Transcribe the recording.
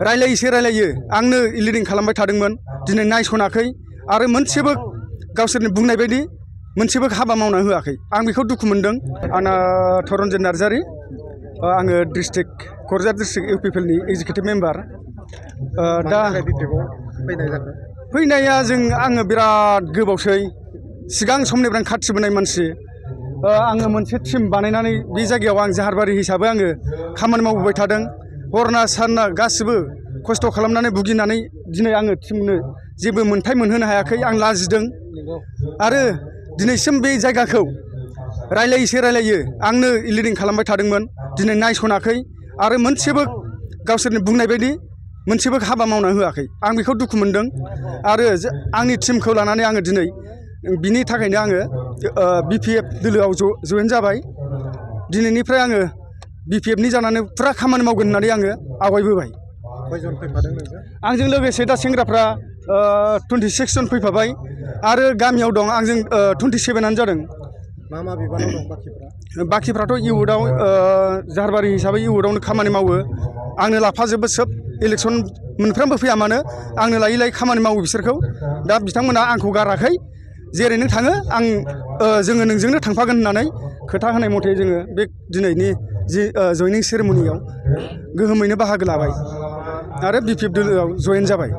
रायलायो आंनो लिडिं खालामबाय थादोंमोन दिनै नायसनाखै आरो मोनसेबो गावसोरनि बुंनाय बायदि मोनसेबो हाबा मावना होआखै आं बेखौ दुखु मोनदों। आंना धरन्जय नार्जारि, आङो क'क्राझार डिस्ट्रिक्ट इउपिपिएलनि एक्जिकिउटिभ मेम्बार। दा फैनाया आङो बिराद गोबावसै, सिगां समनिफ्रायनो खाथिबोनाय मानसि। आङो मोनसे टिम बानायनानै बे जायगायाव आं जाहारबारि हिसाबै आङो खामानि मावबोबाय थादों। हरना सानना गासिबो खस्थ' खालामनानै भुगिनानै दिनै आङो टिमनो जेबो मोन्थाय मोनहोनो हायाखै, आं लाजिदों। आरो दिनैसिम बे जायगाखौ रायलायो आंनो लिडिं खालामबाय थादोंमोन दिनै नायसनाखै आरो मोनसेबो गावसोरनि बुंनाय बायदि मोनसेबो हाबा मावना होआखै। आं बेखौ दुखु मोनदों आरो आंनि टिमखौ लानानै आङो दिनै बिनि थाखायनो आङो बिपिएफ दोलोआव जयेन जाबाय। दिनैनिफ्राय आङो बिपिएफनि जानानै फुरा खामानि मावगोन होननानै आङो आवगायबोबाय। खयजन फैफादों नोंजों? आंजों लोगोसे दा सेंग्राफ्रा 26 जन फैफाबाय आरो गामियाव दं आंजों 27आनो जादों। मा बिबानाव दं बाखिफ्रा? बाखिफ्राथ' इउथआव जाहारबारि हिसाबै इउथआवनो खामानि मावो। आंनो लाफाजोबो सोब इलेक्सन मोनफ्रोमबो फैया मानो आंनो लायै खामानि मावो बिसोरखौ। दा बिथांमोना आंखौ गाराखै, जेरै नों थाङो जोङो नोंजोंनो थांफागोन होननानै खोथा होनाय मथे जोङो बे दिनैनि जि जयनिं सेरेमनियाव गोहोमैनो बाहागो लाबाय आरो बिपिएफ दोलोआव जयेन जाबाय।